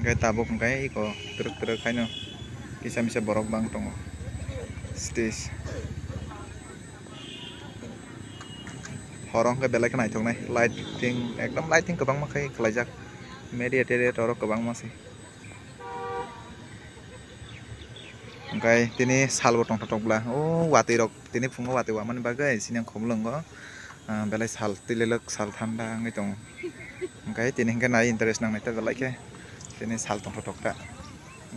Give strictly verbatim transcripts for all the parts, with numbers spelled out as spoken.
Hwnkhe tabuk hwnkhe iko twrwk twrwk haino kisa misa borok bang tongo. Stage. Horo hwnkhe belai khe naithoknai, lighting, ekdom lighting kwbangma khe khlaijak. Media teria oro kwbangma se. Hwnkhe tini salbo tongthok tokbla. O watwi rok tini phungo watwi wamani bagwi sini khumulwngo, ah, belai sal twilelwk, sal thanda wngwi tongo. Hwnkhe tini hwnkhe nai interest nangnai ta belai khe tini sal tongthok tokta.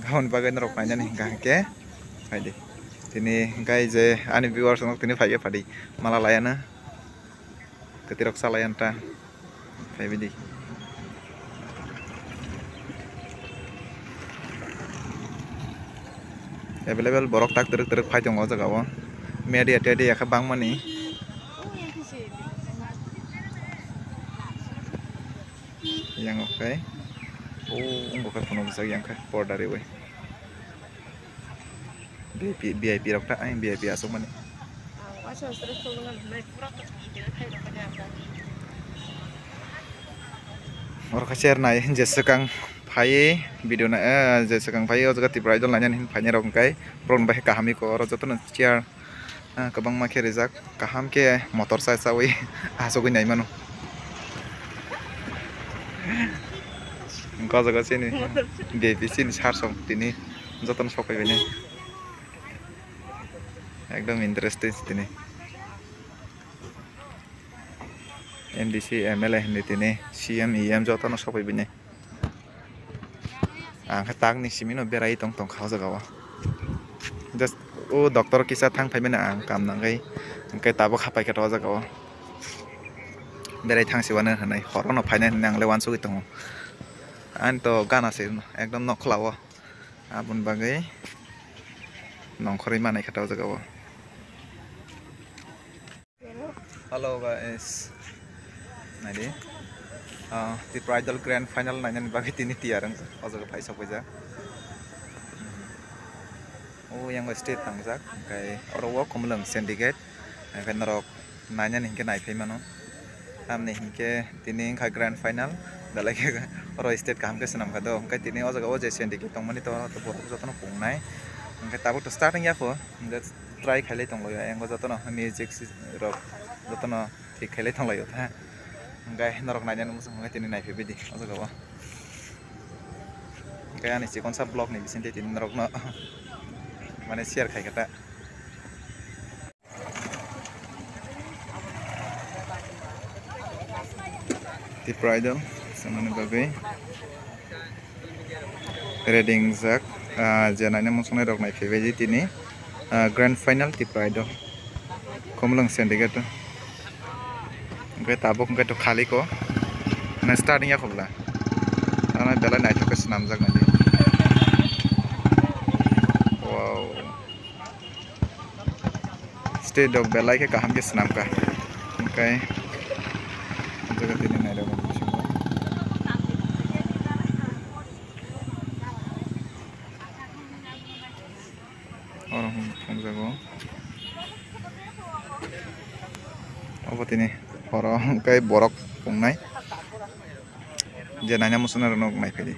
Aboni bagwi norok nainani hwnkha hwnkhe phaidi. Tini hwnkhe je ani viewers rok tini phaikhe phadi mala laiano. Kwtwirok chalai anta. Phaibidi. Available borok tak twrwk twrwk phai tongo o jaga o. Media tedia khe bangmani. Yang okai. O wngkha phunukjak yang khe porda riwi. V I P, V I P rok ta, ang V I P aswk mani. Oro khe chair nai, je swkang phai video na, eh, je swkang phai o jaga Tripura Idol nainani hin phainai rok hwnkhe borok ni bai kaham iko oro jotono chair, eh, kwbangma khe rijak, kaham khe motor sa chawi achugwi nai mano. Hwnkhe o jaga chini V I P chini sir song tini jotono sok phaibainai. Ekdom interesting tini. M D C, M L A hindi tini, C M, E M jotono sok phaibainai. Ang khe takni simi no berai tong tong kha o jaga o. Just o doctor kisa thang phaibainai ang kam nangwi. Hwnkhe tabuk hapai khe o jaga o. Berai thang siwano hinwi horo no phainai hinwi ang le uansugwi tongo. Ani to gana se ekdom nokhla o. Aboni bagwi nongkhorwi manai kha o jaga o. Hello guys, naidi, ah, Tripura Idol Grand Final nainani bagwi tini tiyar wng o jaga phai sokphaijak. O yang stage tangjak, hwnkhe oro o Khumulwng Syndicate, hwnkhe norok nainani hinkhe naiphai mano. Tamni hinkhe tini wngkha Grand Final, belai khe oro stage kaham khe swnam kha do, hwnkhe tini o jaga o je Syndicate tongmani to borok jotono pungnai, hwnkhe tabuk to start wngya kho, hwnkhe try khailai tonglaio, ayang o jotono music si-, rok jotono thik khailai tonglaio ta. Hwnkhe norok nainani muchung hwnkhe tini naiphaibidi o jaga o. Hwnkhe ani chikonsa vlog ni bisingtwi tini norokno mane share khai kha ta. Tripura Idol, samani bagwi. Ready wngjak, ah, je naina muchungnai rok nai phaibaidi tini, ah, Grand Final Tripura Idol. Khumulwng Syndicate. Hwnkhe tabuk hwnkhe to khali ko. Mane starting ya khobla. Ano belai naithok khe swnamjak nai. Wow. Stage rok belai khe kaham khe swnam kha. Hwnkhe o jaga tini nairok bisingo. Oro hwn thumjago. Obo tini horo hwnkhe borok tongnai. Je naina muchunai rokno naiphai di.